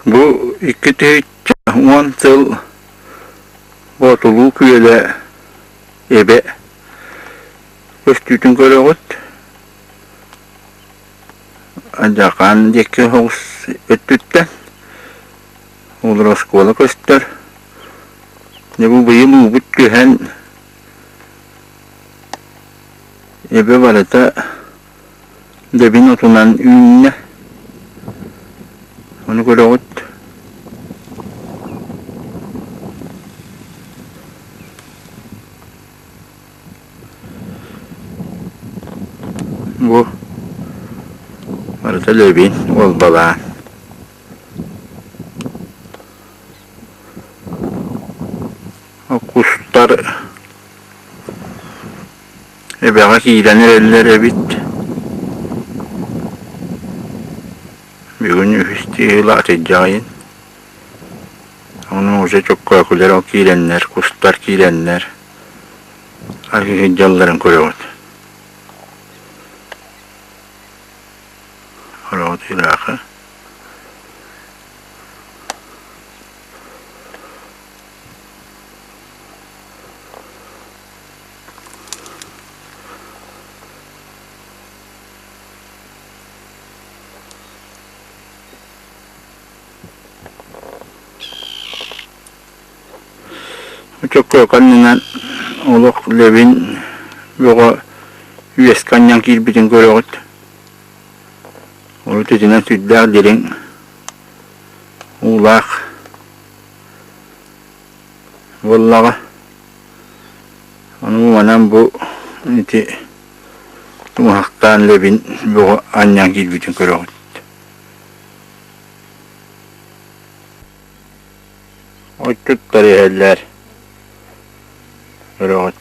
Бу 2010 сыл Боотулуу күөлэ эбэ көстүүтүн көрөҕүт. Алдьархаан диэки соҕус өттүттэн олор оскуола көстөр. Дьэ бу быйыл уубут түһэн эбэ барыта Дэбин отунан үүннэ. Ону көрөҕүт. Бу барыта Левин уолбалаан. Кустар Эбэҕэ киирэн эрэллэр эбит. Бүгүн үһүс тыыла атырдьаҕайын. Ону уже чоккоокулар ол киирэннэр, кустар киирэннэр арыы сылдьалларын көрөҕүт. Көрөҕүт ыраахы. Чөккөөкө аннынан олох Левин бөҕө үөскэ анньан киирбитин көрөҕүт. Урут итинэн сүрдээх дириҥ уулаах буоллаҕа. Ону манан бу ити тумуһахтаан Левин бөҕө анньан киирбитин көрөҕүт. Отчуттар иһэллэр. Көрөҕүт.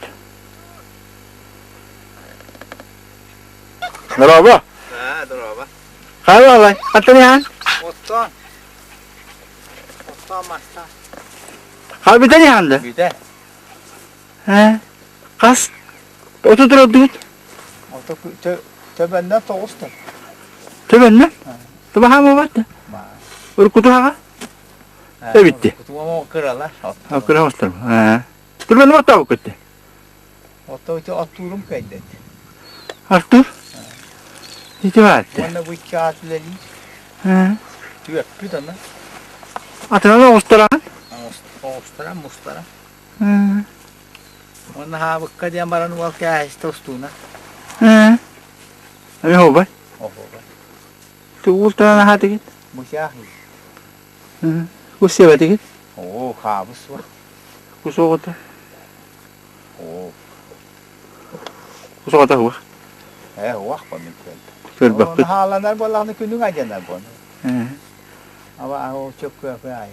Дорообо. Аа, дорообо. Хаалалай, хантан иһэн? Оттон. Оттон маста. Ха бүтэн иһэн да? Бүтэ. Ээ, хас? Оту турардыгыт? Ото төбөннөн тоҕустар. Төбөннөн? Тубаха буолбат да? Уруккуту хаҕа? Эбитти. Кутума кыралар. Кыра остор. Ээ. Түрмэн оттообут көттө. Отто ити оттуурум кэлдет. Артур? Ити баатты. Уонна бу икки аат үлэлиир. Ээ. Түөппүт аны. Атынан оҕустараҕын? Оҕустаран, мустаран. Ээ. Уонна хаабыкка диэн баран уол кээһистэ устууна. Ээ. Эми хообай? Оһуобай. Тугултан аһаатыгыт? Бучаах Кус сиэбэтигит? Оо, хаабыс суох. Кус оҕото? Оо. Кус оҕото суох. Ээ, уох бо мин көрдüm. Көрбөккүт. Хааланар буоллаҕына күнүҥ айданар буон. Ээ. Аба ол чөккөөкө ай.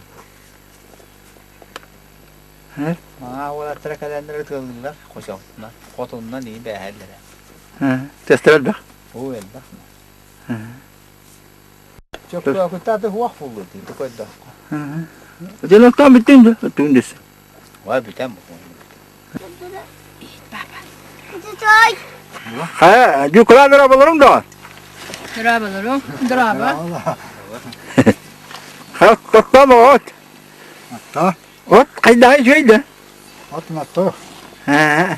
Ээ? Маңаа уолаттара кэлэннэр ытыалыыллар, хосоотунан, хотуннан ии бээһэллэрэ. Ээ. Тестер элбэх? Оо, элбэх. Ээ. Чөккөөкүттэ аты хуох буллу дии, көрдөххө. Дьэ, оттоон бүттүн да, оттуун дэс. Ой, бүтэн бу. Хайа, дьукулаа дорооболорум да? Дорооболорум. Дорообо. Ха, тоттоом от. Отто. От хайдаҕай үчүгэй да? От натто. Аа.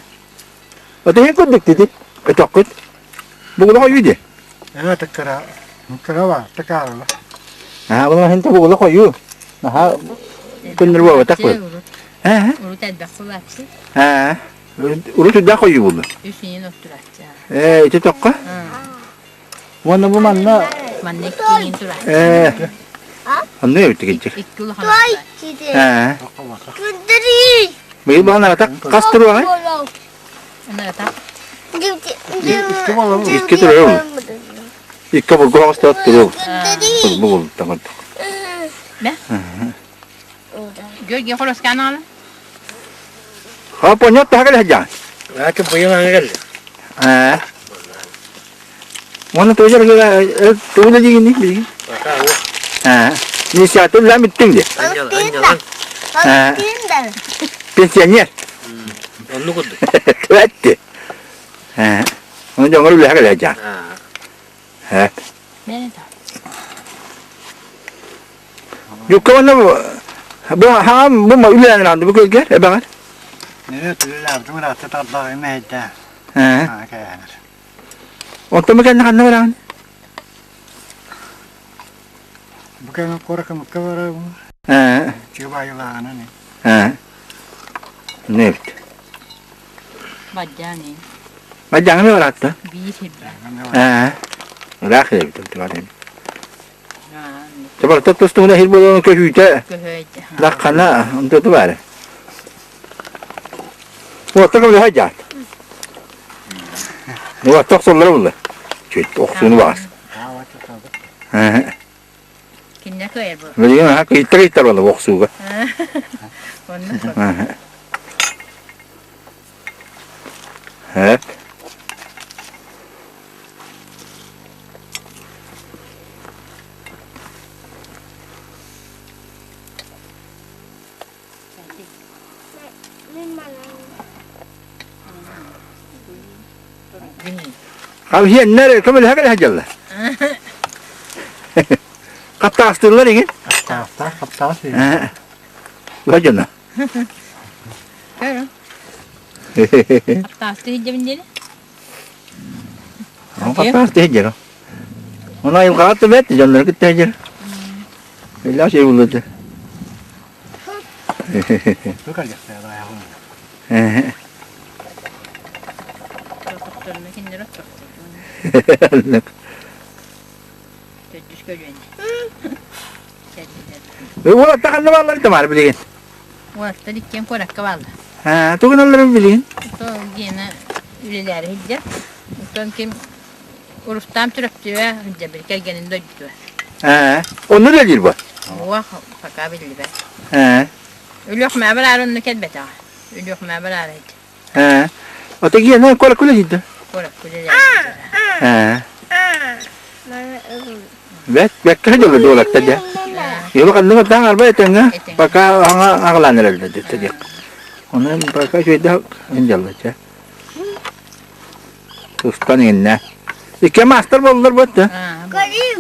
От иһин курдук дити. Өтөххүт. Бугула хойуу ди. Ээ, тыккара. Кыра бар, тыкаарыла. Аа, була хин бугула хойуу. Наһаа көннөр буолбатах бу. Аа. Урут элбэх кулааччы. Аа. Урут үрдээх хойуу булла. Үс иин оттурааччы. Ээ, ити тоххо. Уонна бу манна Манна икки иин турааччы. Ээ. Онно эбит кинчик. Икки улахан Аа. Быйыл баҕана атах хас туруоҕай? Ана Икки туруоҕай. Икки обургу оҕустаах туруох. Бу бултан курдук. Бе? Георгий Холоскан аҕала. Ха понят таһа кэлэ сылдьаҕын? Аты быйыл аҥа кэллэ. Аа. Уонна тугу тугу диигин билигин? Аа. Несятый лам иттиң де. Аа. Пенсионер. Онну курдук. Түбәтти. Аа. Оны дьоҥор үлэһэ кэлэ сылдьаҕын. Аа. Ээ. Юкка уонна бу хаам бу үлэлээн аанды бу көлгөр эбэҕэр. Evet, үлэлээбитим ыраатта тардаҕым мэһэйдээн. Ээ. Кээһэнэр. Онтон бу кэннэ ханна бараҕын? Бу кэмҥэ куоракка барабын. Ээ. Чыыбайылааҕынан. Ээ. Не эбит. Бадьаан Бадьааҥы бараатта. Биир хирбэ. Ээ. Ыраах эбит онтон. Табарта тустугуна хир буолан көһүүтэ лаххана онтоту баары. Уоттак ылыха дьаат. Уоттак охсоллоро булла. Чүт охсууну баас. Кинне кыайар бу. Билигин аха кыйтар ыйтар буолла охсууга. Оннук. Хэп. Хал иһэннэр көмөлөһө кэлэ сылдьаллар. Хаптаастыыллар игин. Хаптаастаах, хаптаас. Бу дьоно. Көрө. Хаптаастыы сылдьабын диэни. Хаптаастыы сылдьар. Оны айылҕаҕа түбэт, дьоннору кытта сылдьар. Иллээх şey булду. Тохторуна кинилэр оттохтор. Төрдүс көлүөнэ. Уолаттар ханна бааллар тамар билигин? Уолаттар иккиэн куоракка бааллар. Аа, тугун билигин? То гена үлэлээри сылдьар. Оттон ким Урустаам Чурапчыга сылдьар кэргэнин дойдутугар. Аа, онно үлэлиир бу? Уох, пока биллибэт. Аа. Өлүөхмэ бараары онно кэлбэтэҕэ. Өлүөхмэ бараары Аа. Ото гена куоракка үлэлиир Куоракка үлэлээри Аа. Бэт, бэккэ сылдьаллар дуолаттар дьэ. Йолу ханнык отаан арба этэҥҥэ, пока аҥа аҕалаан эрэллэр диэх. Онон пока үчүгэйдик сылдьаллар чэ. Тустан иҥиннэ. Икки маастар буоллар буотта.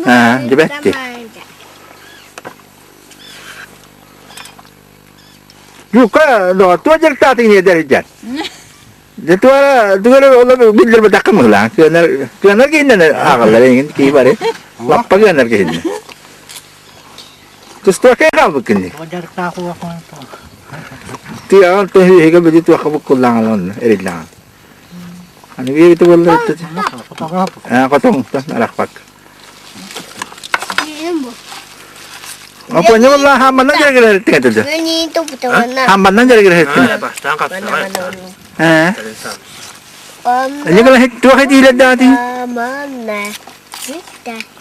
Аа, дибэтти. Юка, доҕор, туох дьарыктаатыҥ диэдэр дьэн. Дьэ туора туора олор биллэрбэтэххэ мыһылаан. Кыанар кыанар киһиннэн ааҕаллар эйигин киһи бары. Лаппа кыанар киһиннэн. Тустуохка хаалбыккын дии. Дьарыктаах улахан Тыаҕа төһүүһүгэ били туохха буккуллааҥал онно эриллээҕин. Аны биэбити буоллар иттэ. Аа хотоҥтон арахпакка. Оппонньо буолла хаамманнан дьарыгырар этэ да. Хаамманнан дьарыгырар этэ. Бастаан хапсаҕай. Ээ. Николай туох этиилэр даати?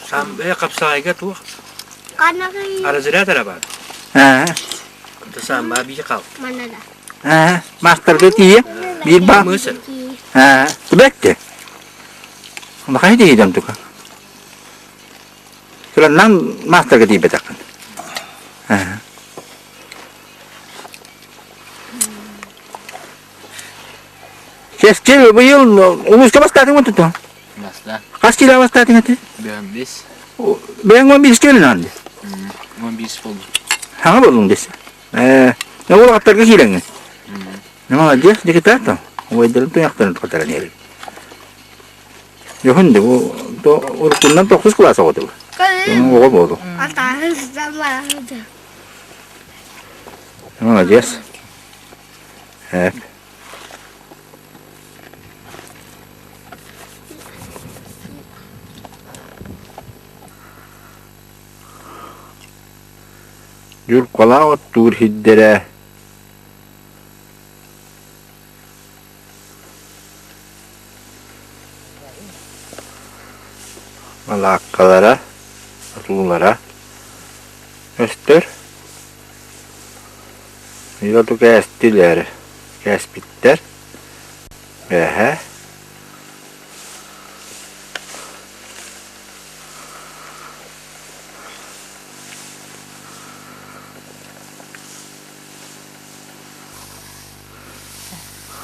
Сам хапсаҕайга туох? Разряд эрэ баар. Аа. Саамма биир хал. Аа. Мастерга тиийэ. Биир баа. Аа. Түбэттэ. Улахан тиийдем тука. Тураннан мастерга тиийбэтэххин. Аа. Кэскил быйыл улууска бастаатыҥ отута. Баста. Хас кило бастаатыҥ этэ? Бэйэм бес. Бэйэҥ 15 кило 15 болду. Хаҥа боллуҥ десе. Ээ, уолаттарга киирэҥҥин. Молодец, декретато. Убайдарын туйахтарын кытаран иһэр. Дьоһун да бу уруккунан тохсус кылаас оҕото. Оҕо буолу. Молодец. Эп. Дьуркалаах оттуур сирдэрэ Балааккалара, отуулара көстөр. Оту кээстилэр, кээспиттэр. Бээһэ.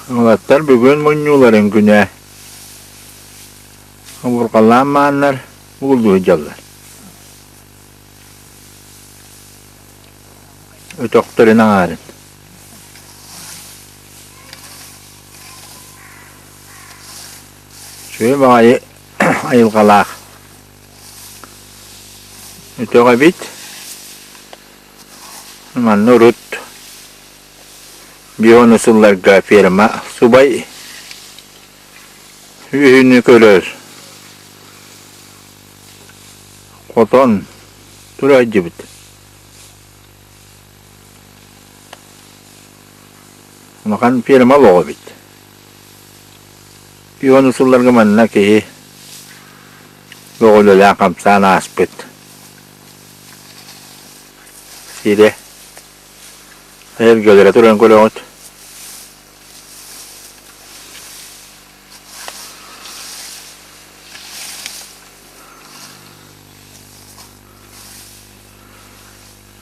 Уолаттар бүгүн мунньууларын күнэ. Обурҕалаан мааннар угуллуу сылдьаллар. Өтөхтөрүн аҥаарын. Үчүгэй баҕайы айылҕалаах өтөх эбит. Манна урут биону сылларга ферма субай үһүнү көрөр хотон тура сылдьыбыт. Улахан ферма олоҕо эбит. Пиону сылларга манна киһи бөҕө үлэлээн-хамсаан ааспыт сирэ. Эргэлэрэ туран көрөҕүт.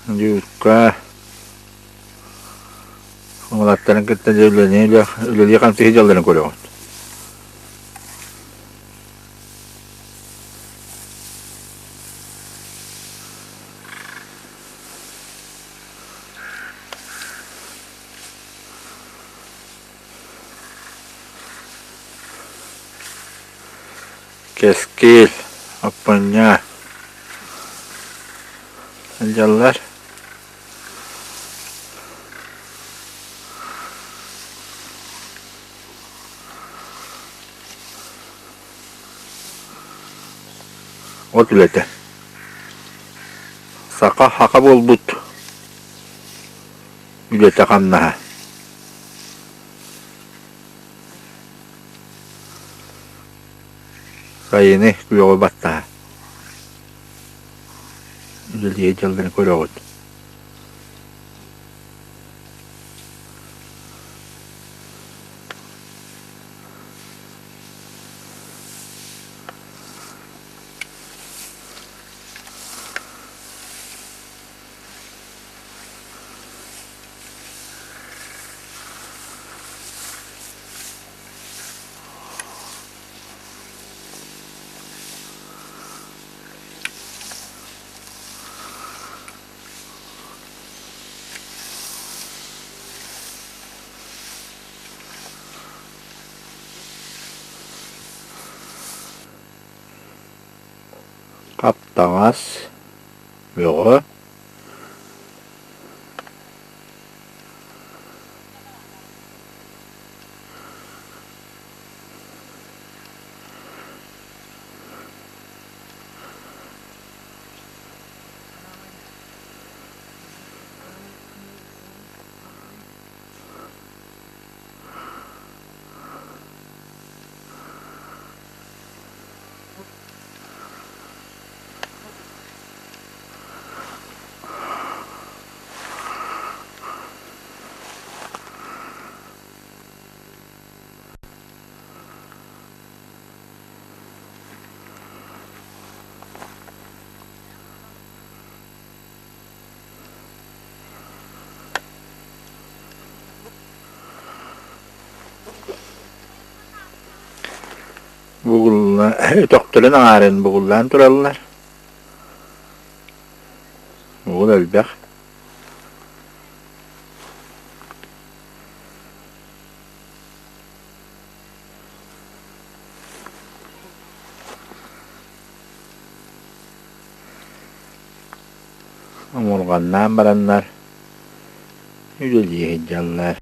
Дьуукка уолаттарын кытта дьэ үлэлии үлэлии хамсыы дьалларын көрөҕүт. Кэскил, Аппанньаа сылдьаллар. От үлэтэ. Саха хака буолбут үлэтэ-хамнаһа. Сайыны күөҕү баттаһа. Үлэлиэ дьалларын көрөҕүт. Хаптаҥас бөҕө Бугулла өтөхтөрүн аҥаарын бугуллаан тураллар. Бугул элбэх. Омурҕаннаан бараннар үлэлии сылдьаллар.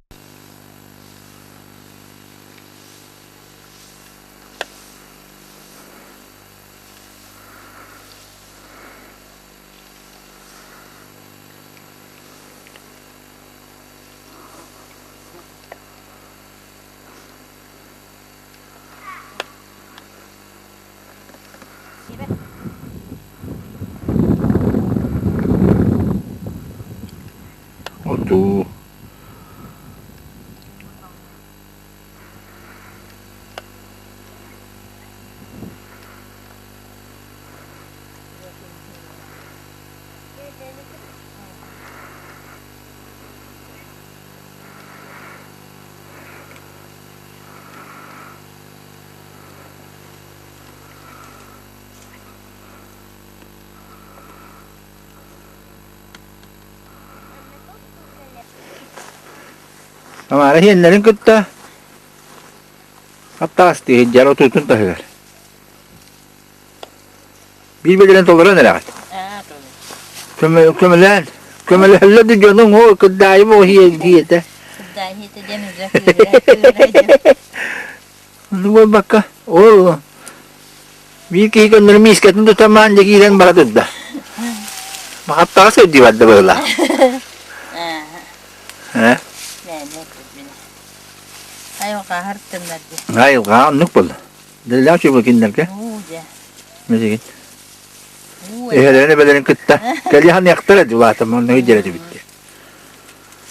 Отуу. Тамара сиэннэрин кытта аттаастыы сылдьар отуутун таһыгар. Биир бэдэрин толорон эрэҕит. Көмөлөөн, көмөлөһөллөр да дьонуҥ ол кырдаайы буо диэтэ. Ону буолбакка, ол биир киһи көннөрү миискэтин тутан дьэ киирэн бара турда. Махаттаҕа сылдьыы барда быһыылаах. Э? Айылҕа тымнар дии. Айылҕа оннук буолла. Дэллээх чугу кинилэргэ. Мисигин. Эһэлэрин эбэлэрин кытта кэлиэ ханыахтара дии улаатан онно өйдөрө этибит дии.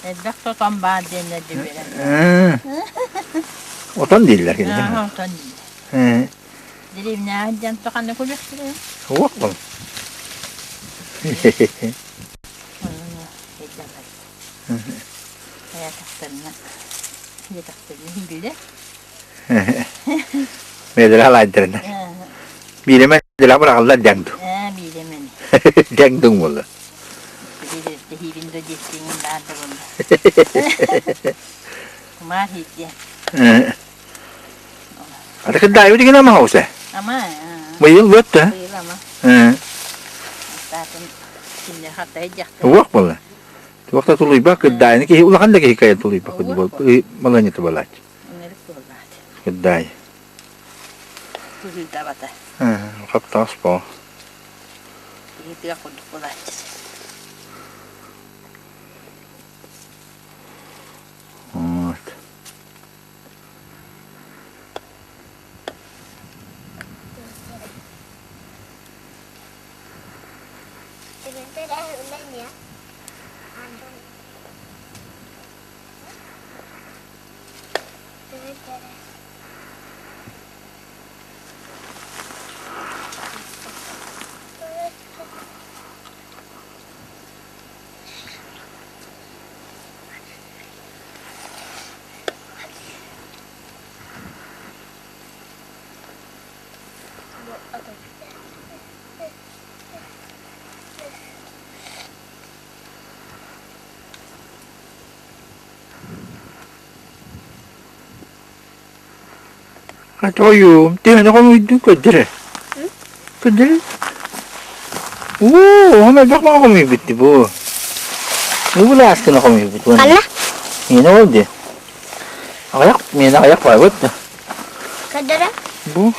Элбэх тотон баар диэннэр дибиэрэ. Отон дииллэр кинилэр. Отон дииллэр. Деревняҕа диэн тоханна күлүктүрэ. Уох бол. Бэйэлэрэ халаайдарына. Бииремэ дэлэ быраҕаллар дэҥ дуу. Ээ, бииремэн. Дэҥ дуҥ буолла. Биириттиһиибин да диэттиҥин баар да буолла. Кумаар иитиэ. Аты кырдаайбыт деген ама хауса. Ама. Быйыл бөттө. Быйыл ама. Атын кинилэр хаттай дьахтар. Уох буолла. Туох да тулуйбат кырдаайны киһи улахан да киһи кайан тулуйбат маланьыты буолааччы. Ынырык буоллаат. Кырдаай. Кыһыытабата. Хаптаҕас боо. Киһи тыа курдук буолааччы. Вот. Тоойуум, төһөнү хомуйдуҥ көрдөрө. Көрдөрө. Уу, ону элбэх маҕа хомуйбут дии бу. Бу былааскыны хомуйбут. Ханна? Миэнэ ол дии. Аҕыйах, миэнэ аҕыйах баайбыт да. Көрдөрө. Бу.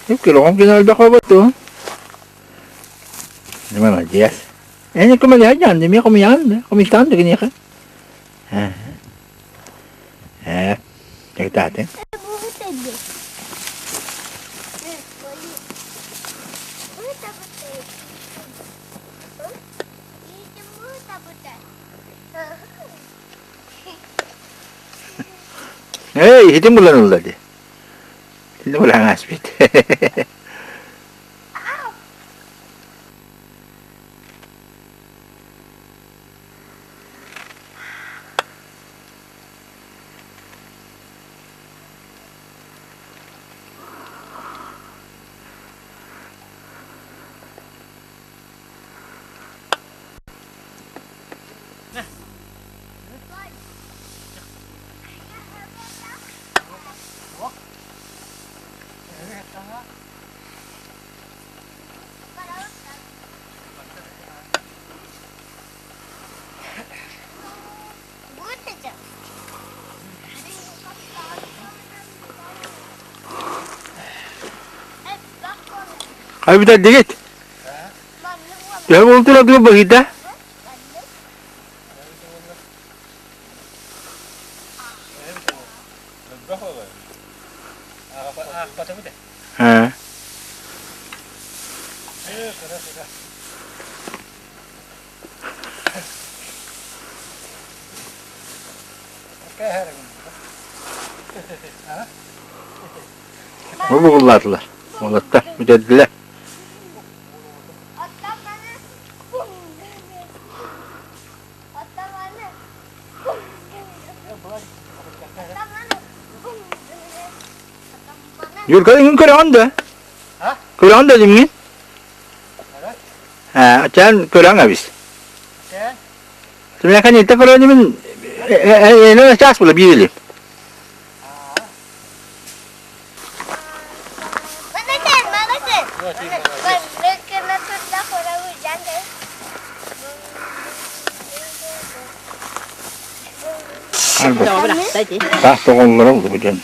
Килоҕом гына элбэх баайбыт дуо? Молодец. Эн көмөлөһөн дьаан, эмиэ хомуйаҕын да, хомуйтаҕын да киниэхэ. Ээ, кэтээтиҥ. Эй, иһитин булан ылла дии. Итинни булан ааспыт. Хайа бүтэрдигит? Төһө буолтура дуу быһыыта? Ээ. Бу бугуллаатылар. Уолаттар бүтэрдилэр. Юрка иҥин көрөҕүн да? Көрөҕүн да димҥин? Ээ, чээн көрөҥ эбис. Симэхэ ниттэ көрөөнүмүн. Э час була биир илим. Таас тоҕоллоро булбут дьон.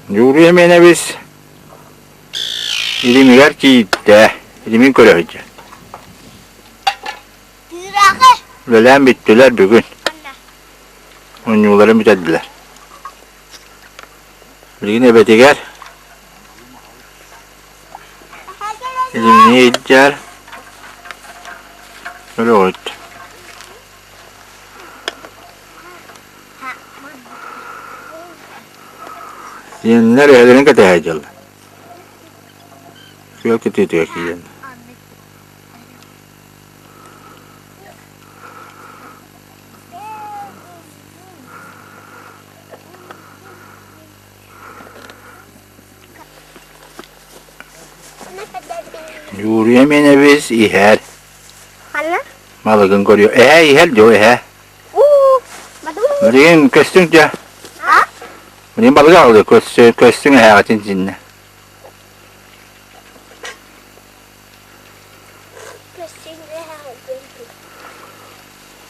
Юрий Эмиэнэбис илимигэр тиийдэ, илимин көрө сылдьар. Үлэлээн бүттүлэр бүгүн. Оонньууларын бүтэрдилэр. Билигин эбэтигэр илимнии илдьэр өлөҕүт. Сиэннэр эһэлэрин кэтэһэ дьылла. Күөл кытыытыгар киирэн. Юрий Меневис иһэр. Малыгын көрүө. Эһэ иһэр дьо эһэ. Билигин көстүҥ дьэ. Билигин балыгы аҕалыы көстүҥ эһэҕитин синнэ.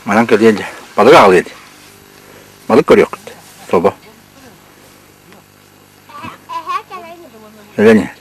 Манан кэлиэн дьэ. Балык аҕалыа дии. Балык көрүөххүт. Собо. Өлөн иһэр.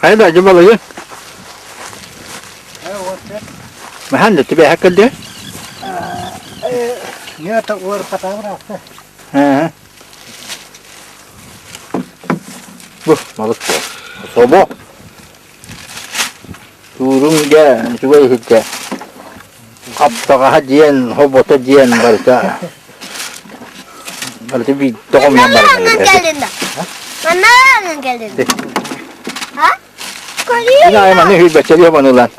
Хайа да дьыбалыгы? Махан да түбэһэ кэлдэ? Нет, ор хатабыраахта. Ээ. Бу малык Собо. Туурум дьэ үчүгэй иһитэ. Хаптаҕаһа диэн, хобото диэн барыта. Барыта биир тоҕомнон барыта. Манна кэлин. Ина манны хүйбэччэли хомонулан.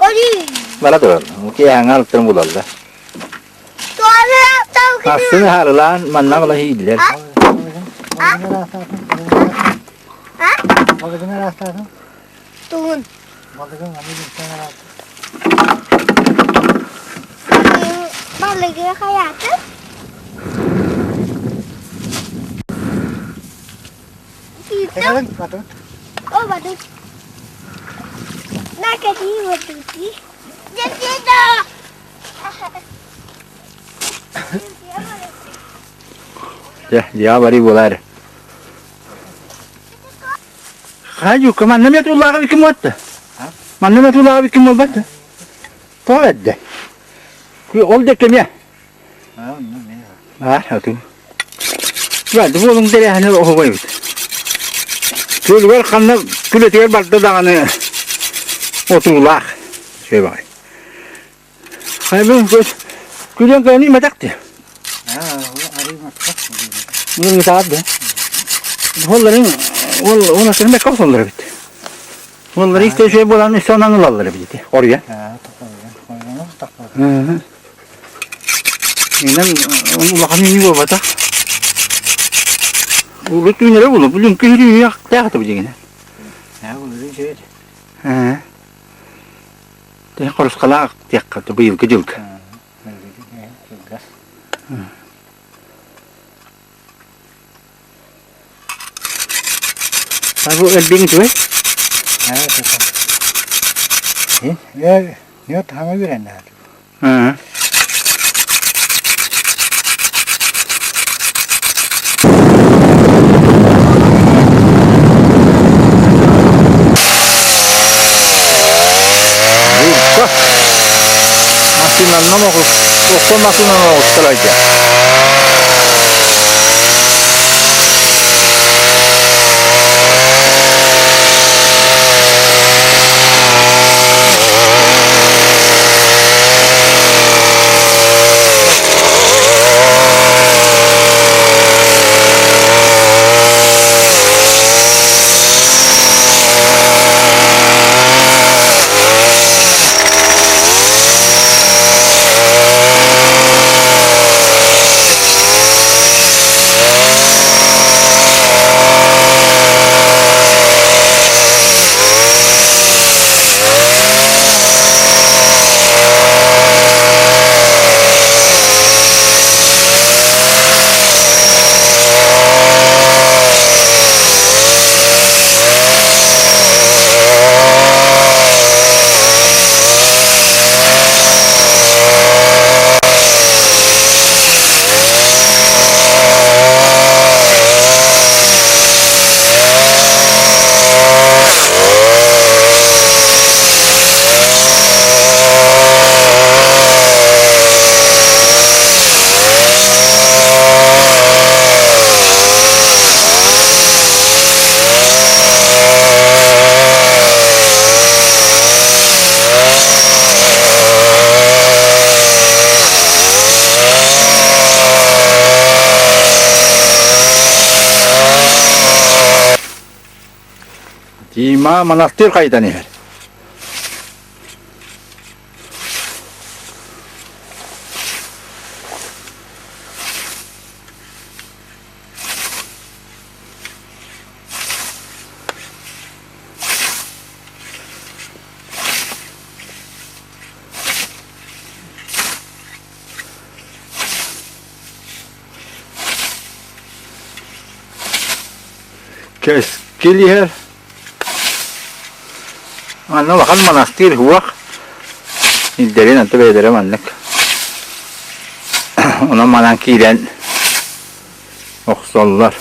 Бара турар. Киэһэҥҥэ алыптарын булаллар. Ахсын харылаан манна була хииллэр. Балыгын араастаатын. Тугун. Балыгын аны билсэн араастаатын. Балыгы хайаатын. Кэлин, батут. О, батут. На, какие батутки? Деда! Дьэ, дьиэҕэ барыы буолаар. Хадьука, манна эмиэ туллааҕы ким уотта? Манна эмиэ туллааҕы ким буолбат? Тоҕо эрдэ? Ол да кэмиэ. Аа, оту. Бу буолуҥ тэрээһини оһугайбыт. Күөлүгэр ханна күлэтигэр барда даҕаны отуулаах. Үчүгэй баҕайы. Хайбын көс күлэн кэлэн имэтэх дии. Мин саат да. Холларын ол ол атын бэккэ холлар эбит. Холлары истэ үчүгэй буолан өссө онон ылаллар эбит ити. Оруйа. Инэн улахан үүнүү буолбатах. Урут үүнэрэ буолуо. Бу лүҥкү үүнүөхтээх этэ бу дьиҥинэн. Хорускалаах диэххэ быйылгы дьылга. Бу элбиҥ үчүгэй? Нет, хаҥа үөрэннэ. Массыынанан оҕус, туохтан массыынанан оҕустарайда? Тима монастырь хайдан иһэр. Кэскил иһэр. Манна улахан монастырь уох. Илдэрин онто бэйэлэрэ маннык. Онон манан киирэн охсоллор.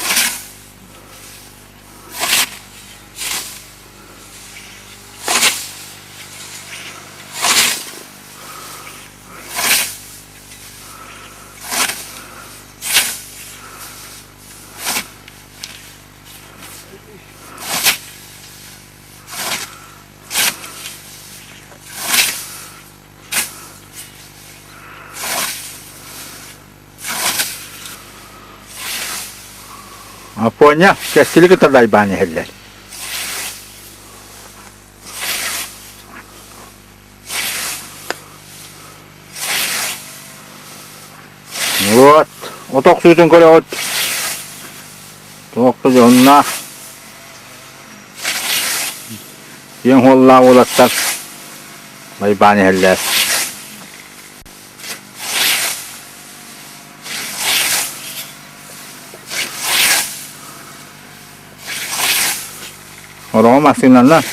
Аппуонньа, кэскили кытта дайбаан иһэллэр. Вот, от охсуутун көрөҕүт. Туох да дьоһуннаах. Киэҥ уоллаах уолаттар байбаан иһэллэр. Хороҕо массыынанан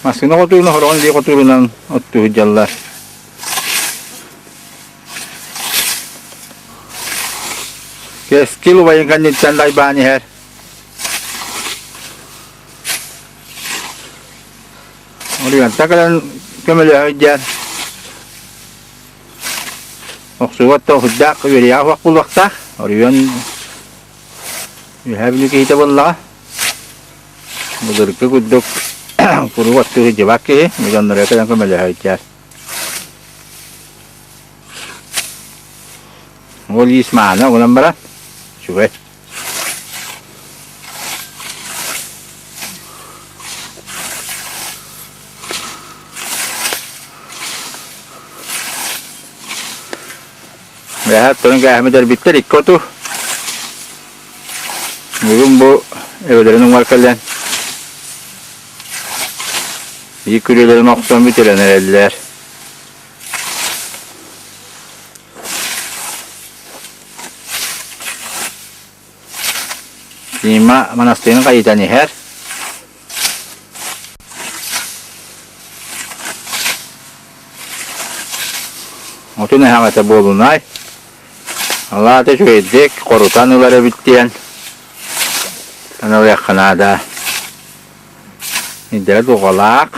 массыына хотуурунан хороҕон илии хотуурунан оттуу сылдьаллар. Кэскил убайын кэнниттэн дайбаан иһэр. Оруйантан кэлэн көмөлөһө диэн охсубат да охурдаах үөрүйэх уох булуохтаах. Оруйан Үөһээ Бүлүү киһитэ буоллаҕа. Былыргы курдук куруук оттуу сылдьыбат киһи, дьонноро кэлэн көмөлөһө Ол иис мааны онон баран үчүгэй. Бэһэ оттон кээһэммит өлбүттэр икки оту. Бүгүн бу эбэлэрин уҥар кэлэн. Биир күрүөлэрин охсон бүтэрэн эрэллэр. Дима монастырын хайытан иһэр. Отун эһэҕэтэ буолунай. Алаата үчүгэйдик хорутан ылар эбит диэн аналыахха наада. Идэрэ дуҕалаах,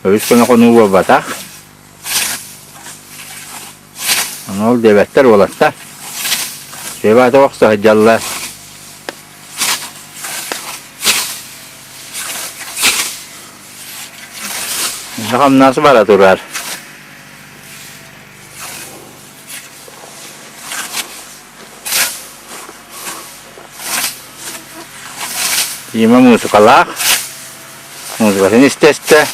өрүс көнө хонуу буолбатах. Ону ол диэбэттэр уолаттар. Сүөбаата охсо сылдьаллар. Хамнас бара турар. Дима муусукалаах, музыкатын истэ-истэ,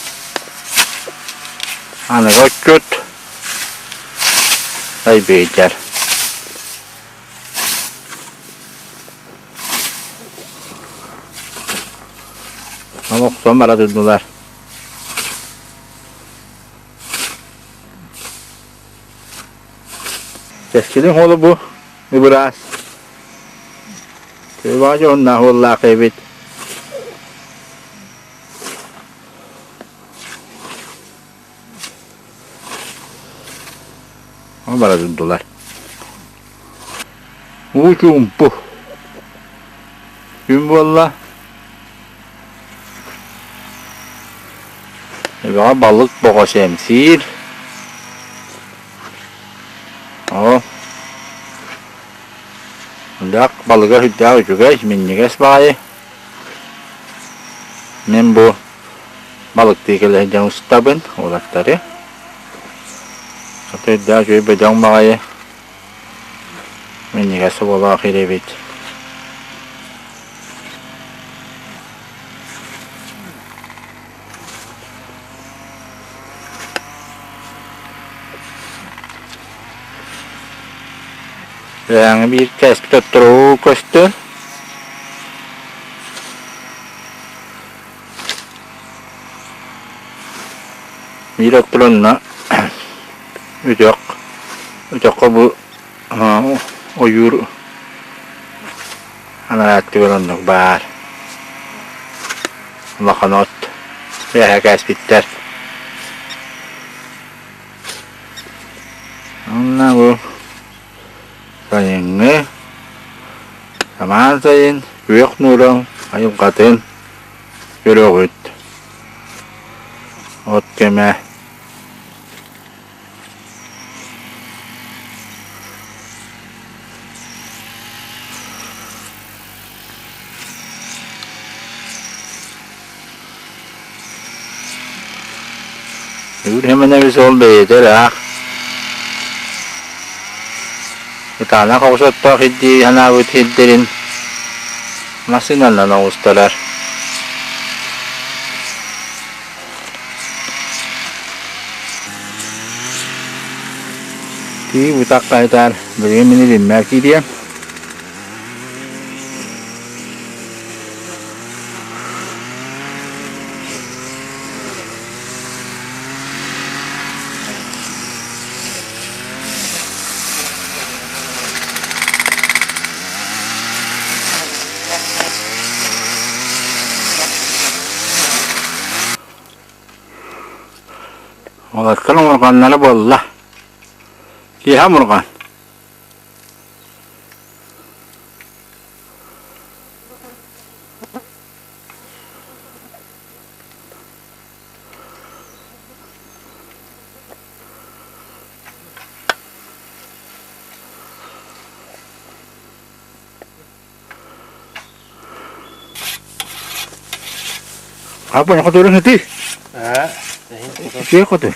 аныгы отчут айбыйдар. Ол охсон бара турдулар. Кэскилин уола бу быраас. Тыыбаҕа дьоһуннаах уоллаах эбит. Ол бара турдулар. Уу чуумпу. Күн буолла. Эбэҕэ балык боҕо сэмсиир. Оо, Ындаах балыга сүрдээх үчүгэй, минньигэс баҕайы. Мин бу балыктыы кэлэ сылдьан устабын уолаттары. Хата үрдээх үчүгэй бөдөҥ баҕайы минньигэс соболоох ирэбит. Ыаҥы биир кээспит отторуу көстөр. Биир отторонно үтөх үтөххө бу ойуур Анарааттыгар оннук баар. Улахан от үөһэ кээспиттэр. Онно бу сайыҥҥы самаан сайын күөх нуурал айылҕатын көрөҕүт. От кэмэ Үгүр ол бэйэтэ ыраах. Ытаанах оҕус оттоох ирдии санаабыт сирдэрин массыынанан оҕустарар. Тии бытах хаһытаар билигин мин илиммэр киириэм. Уолаттар омурҕаннара буолла. Киэһэ омурҕан. Апа хотурун ити. Үчүгэй хотур.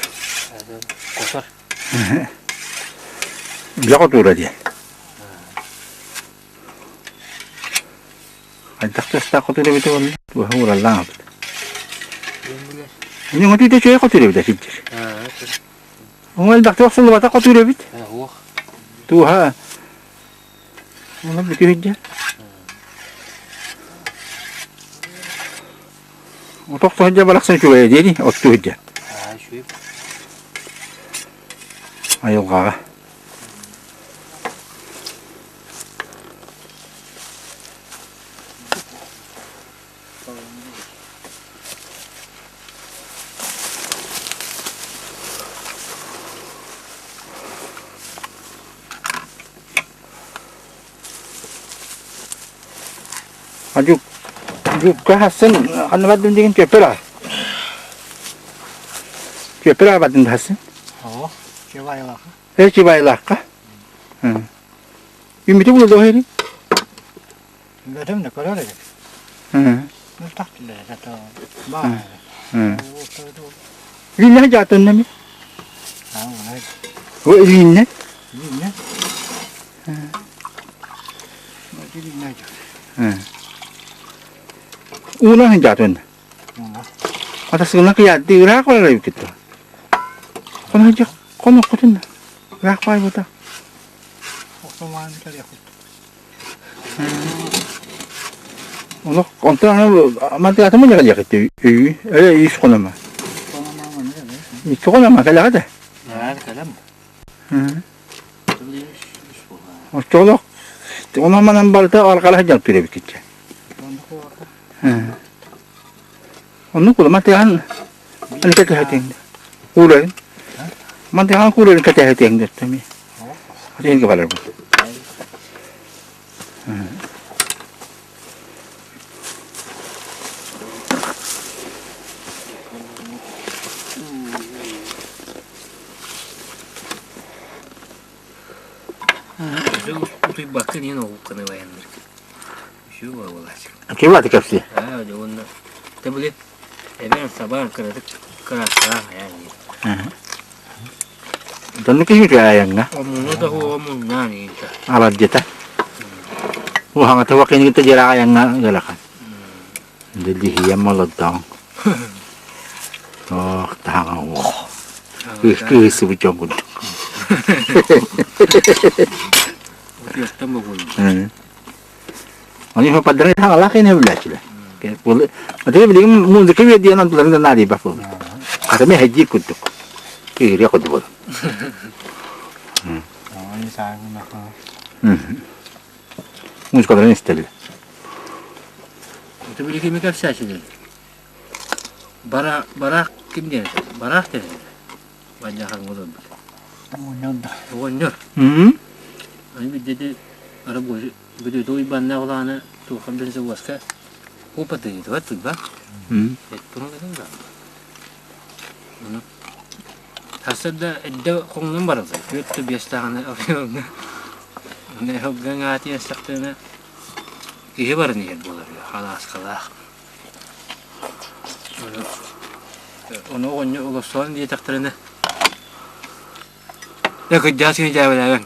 Хотур. Бile хотура диэн. Хайдах тастаах хотур эбитэ буолла? Туоһа уураллаан ылбыт. Ini хотур үчүгэй хотур эбит сылдьар. Оҥо элбэхтик охсуллубатах хотур эбит. Туоһа Онон бүтүһүддэ. Отох сылдьа барахсан үчүгэйэ диэри оттуу сылдьар. Айылҕаҕа. Дьукка хассын ханна бардым деген түөппэр аа. Түөппэр аа бардым хассын. Оо, чебайлаха. Э чебайлаахха. Үмүтү булу доһери. Бөтөм да көрөр эбит. Мөлтөх тиллэр это баа. Линне жаатыннами. О линне. Линне. Линне. Уна жаатын. Ата сылна кыяадды ыраах барар эбиккит дуо? Хоно дьэ хоноххутун ыраах баай бута. Охтомаан кэлиэхпит. Олох онтон аны мантыгатымы кэлиэхит өйүү эрэ үс хонома. Икки хонома кэлэҕэ да. Кэлэм. Оччолох онон манан барыта арҕала сылдьан түрэбиккитчэ. Оннук була мантыгаан аны кэтэһэтиҥ. Кууларын. Мантыгаан кууларын кэтэһэтиҥ дэттеми. Хатыйынга барар бу. Утуйбакка диэн оҕукканы байаннар. Үчүгэй буолааччы. Ким аты кэпсиэ? Аа, дьэ уонна тэ били эбээн сабаан кыратык кыраастаах айаан диир. Донну киһи айаҥҥа. Омуна да хуоҕа муннаан иинтэ. Алардьыта. Уһаҥата уокинигита дьиэрэҕэ айаҥҥа ыарахан. Дэлиһийэн молодоҥ. Ох, таһаҕа уох. Кыыс-кыысыбыт дьон курдук. Утуйартан богуйун. Они падры хаалаах ини билээчилэр. Аты билигин музыка диэн онтуларын да наадыйбат буолбут. Хатами хэдьиир курдук. Киһириэ курдук буолар. Музыкаларын истэллэр. Аты билигин кэпсээчилэр. Бара бараах ким диэн бараах диэн Бадьахан олорбут. Оҕонньор да. Оҕонньор. Аны бидети ара бүдүтү уйбанна улааны туохам бензе уоска опыты туат туйба. Эттуна да да. Оны Тасырда эдде хоңнун барылды. Түөттү биэстаҕына авионга. Оны хылган аати эсэхтена киһи барын иһэр буолар. Халааскалаах. Ону оҕонньор олорсоон диэтэхтэринэ «Ээ кырдьаҕас киһи дьээбэлээбэҥ»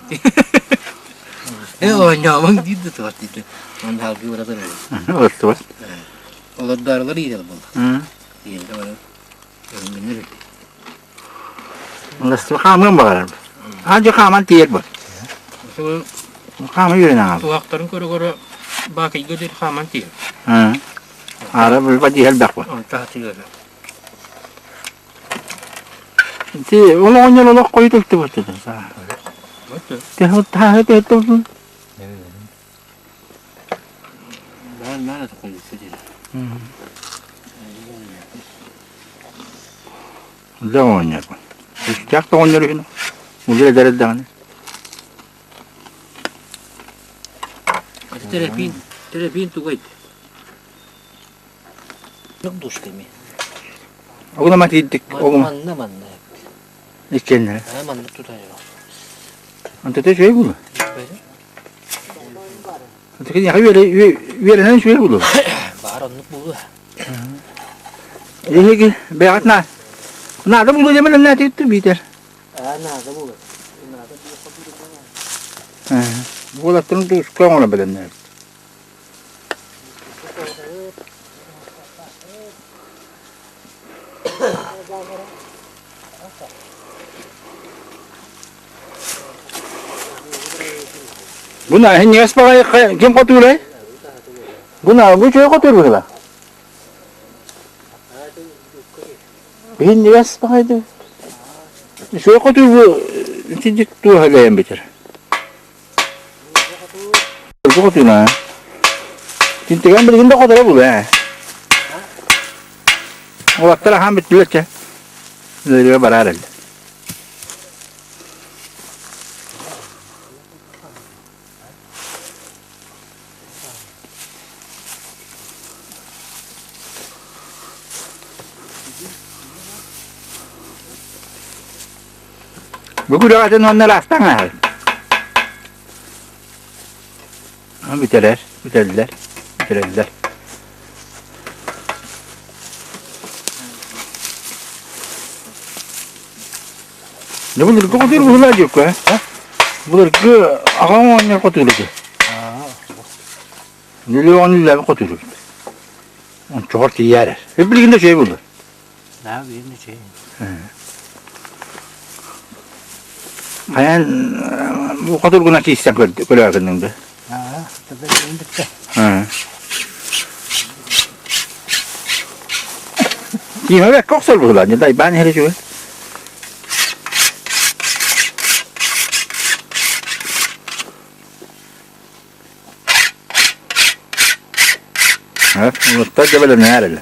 «Ээ оонньоомоҥ» диир да туох диир Онно салгыы бара турар Олорсубат. Олордоорулар иитэр буолла. Иитэ баран өрүҥнэнэр үһү. Олорсубат хаамыан баҕарар. Аа дьэ хааман тиийэр бу. Хаама үөрэнэн аҕал. Туһахтарын көрө-көрө баакыйга диэри хааман тиийэр. Аара бу дии элбэх бу. Онто хатыгара. Ти ол оҕонньор олох хойут ылтыбыт этэ. Тааһы тэһэттэ Баар наада хойукка диэри. Да оҕонньор. Үстээх да оҕонньор үһүн. Улар эдэр эрдэҕинэ. Аты терапин, терапин тугай? Душка ми. Огуна тиийдик. Огуна. Манна манна. Иккиэннэрэ. Аа манна тутайо. Антыта үчүгэй буолуо. Антыка үөрэнэн үчүгэй буолуо. Баар оннук буолуо. Эһиги бэйэҕит на наада буолуо диэмэн наада биитэр. Аа наада буолуо. Наада Буолаттарын туска оҥоро бэлэмнэр. Бу наһынньыгас баҕайы ким хотуурай? Бу на бу чөй хотуур быһыла. Биһинньигэс баҕайы. Үчүгэй хоту бу итинник туоһа лэйэн бүтэр. Бу хотуна. Тинтигэн билигин да хоторо бул ээ. Уолаттар аһаан бүттүлэр чэ. Үлэлигэ бараар эллэ. Бу күрэҕитин уонна ыраастаан ааһар. Бүтэрэр, бүтэллэр, бүтэрэллэр. Дьэ былыргы хотуур быһыылаах диэккэ, э? Былыргы аҕам оҕонньор хотуур этэ. Нүлүө оҕонньор хотуур эбит. Ончоҕор тиийээр. Билигин да үчүгэй буолла. Да, билигин да үчүгэй. Хайан бу хотургуна киистэн көрөөкүннүҥ да? Аа, табы бүттэ. Киимэ бэккэ охсор быһыылаах, не дайбаан иһэр үчүгэй. Улуттар да бэлэмнээр элэ.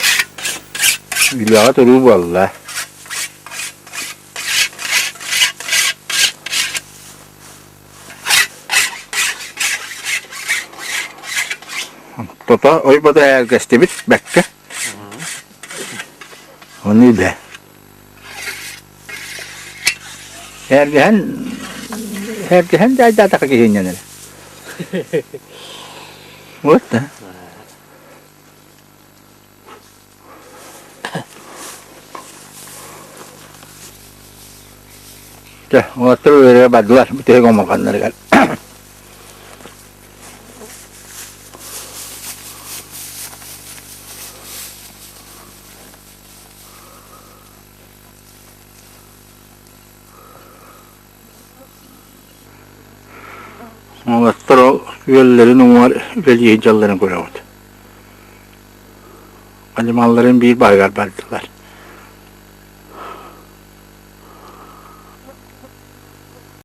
Үлэҕэ туруу буолла. Тото ойбото ээргэстибит бэккэ. Ону үлэ. Эргэһэн эргэһэн дьайдаатаха киһинньэн эрэ. Вот да. Чэ, уолаттар үөрэ бардылар бүтэһик омурҕаннарыгар. Уолаттар ол күөллэрин уҥуор үлэлии сылдьалларын көрөҕүт. Ханималларын биир баһыгар бардылар.